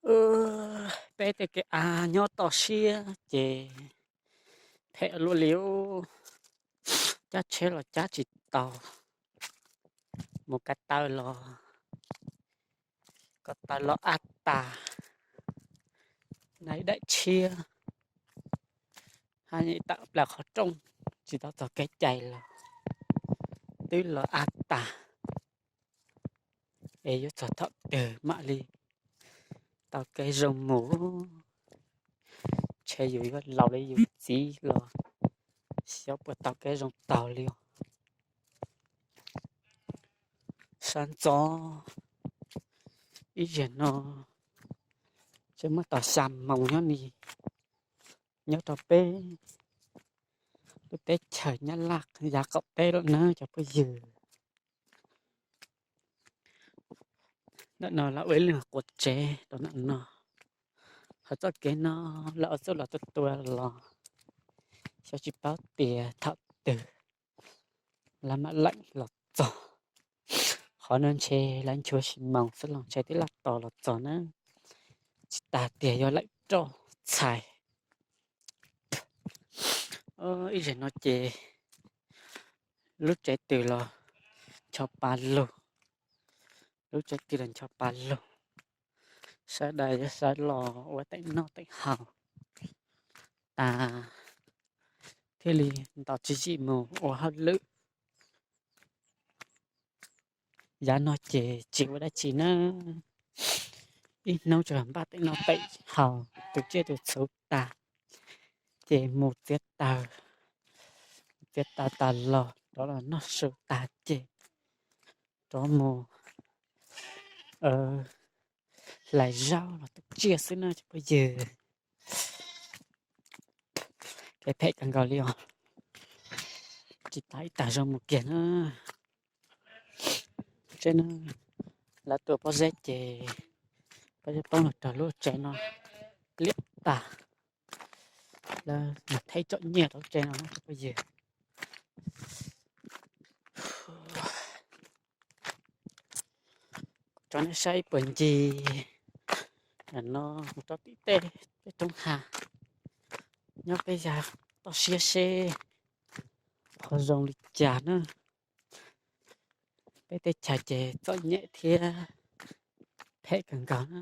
Peb tej kev av nyob toj siab ces phem luaj li ub. Cab tsheb los cab tsis tau, mus ko taw los, ko taw los av tas, nais daim tshiab, hab nyem tam plaws qhov rooj, tsis tau txog kev cai los twb los av tas. Es yuav txog thaum twg mam li tau kev zoo mus? Ntshe yus yuav laus li yus txiv los xyov puas tau kev zoo taug li os. Sab ntxov ib zaug no tseem muaj tau xya moos nyob ni, nyob rau peb lub teb chaws Nyab Laj yav qaum teb lawm na cov phooj ywg. Ntawm no lawv ua ib lub quav tsev rau ntawm no. Hos txoj kev no lawv ua txuj lom tua tua los xyov tsis paub tias thaum twg lawv mam leem los txog. Qhov no ntshe lawv nchuav xi moos xwb los ntshe twb laj tos los txog na, tsis tas tias yuav leem roj txhais. Ib zaug no ces lub tsev twg los ncho pa lug, lub tsev twg los ncho pa lug. Sawv daws yuav sawv los ua teem noj teem haus tas thiaj li ntaus tswv yim mus ua hauj lwm. Yav no ces tsis ua dab tsi na, ib hnub tsuas npaj teem noj teem haus, tus tsiaj tus txhu tas ces mus txiav taws, txiav taws tas los rov los noj su tas ces rov mus hlais zaub los tus tsiaj xwb na cov phooj ywg. Kev phem kawg nkaus li os, tsis tas ib tag zog mus kiag na. Tsev no lawv tua pob zeb ces pob zeb poob los rau lub tsev no liab tag, lawv mus theb tsom nyiaj rau lub tsev no na cov phooj ywg. Tso nej saib ib puag ncig ntawm no mus rau tim tej peb roob hav nyob peb yav toj siab seb ho zoo li cas na. Peb teb chaws ces txom nyem thiab phem kawg nkaus na.